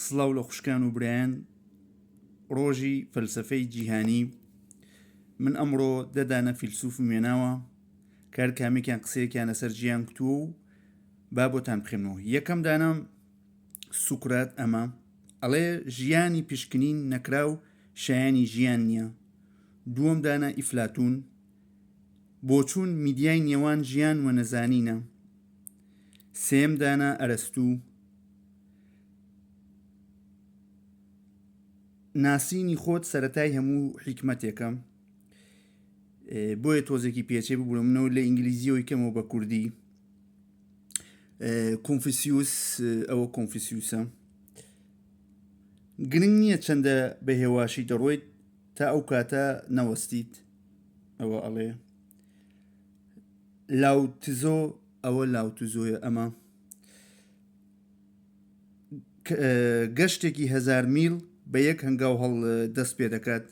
سڵاو لە خوشکان و برایان ڕۆژی فەلسەفەی جیهانی من ئەمڕۆ دە دانە فیلسوفم وێناوە کە هەر کامێکیان قسەیەکیان لەسەر ژیان کوتووە و با بۆتان بخێنەوە یەکەم دانە سوکرات ئەمە ئەڵێ ژیانی پشکنین نەکراو شایانی ژیان نییە دووەم دانە ئیفلاتون بۆچوون میدیای نێوان ژیان و نەزانینە سێیەم دانا ئەرەستوو ناسینی خۆت سەتای هەموو حیکمەتێکە بۆیە تۆزێکی پێچێ ببوورە منەوە لە ئینگلیزیەوەی کەمەوە بە کوردی کۆنفسیوس ئەوە کۆنفسیوسە گرنگ نییە چەندە بە هێواشی دەڕۆیت تا ئەو کاتە نەوەستیت ئەوە ئەڵێ لاوتزۆ ئەوە لاوتزۆیە ئەمە گەشتێکی هەزار میل بە یەک هەنگاو هەڵ دەست پێ دەکات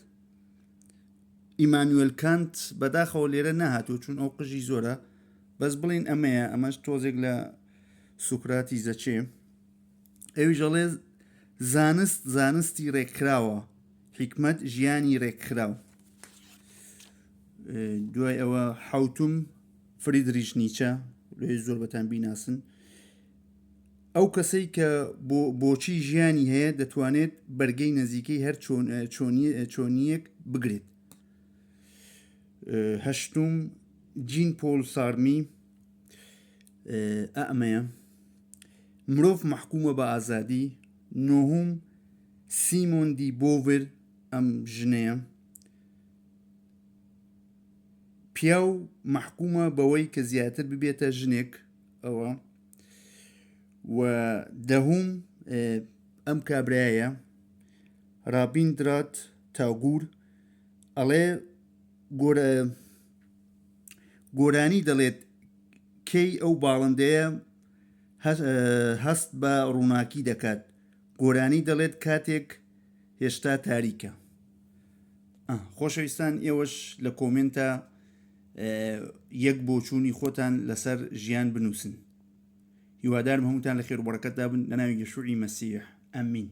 ئیمانوێل کانت بەداخەوە لێرە نەهاتوو چون ئەو قژی زۆرە بەس بڵین ئەمەیە ئەمەش تۆزێک لە سوکراتی زەچێ ئەویش ئەڵێ زانست زانستی ڕێکخراوە حیکمەت ژیانی ڕێکخراو دوای ئەوە حوتم فریدریش نیچە لێ زۆر بەتان بیناسن ئەو کەسەی کە بۆ بۆچی ژیانی هەیە دەتوانێت بەرگەی نزیکەی هەر چۆنیەک بگرێت هەشتم جین پۆل سارمی ئەمەیە مرۆڤ مەحکومە بە ئازادی نۆهوم سیمۆن دی بۆڤر ئەم ژنەیە پیاو مەحکومە بەوەی کە زیاتر ببێتە ژنێک ئەوە و دەهوم ئەم کابرایە ڕابیندرات تاگور ئەڵێ گۆرانی دەڵێت کەی ئەو باڵندەیە هەست بە ڕووناکی دەکات گۆرانی دەڵێت کاتێک هێشتا تاریکە خۆشەویستان ئێوەش لە کۆمێنتا یەک بۆچوونی خۆتان لەسەر ژیان بنووسن هیوادارم هەمووتان لە خێر و بەڕەکەتدا بن لە ناوی یەشوعی مەسیح ئەمین.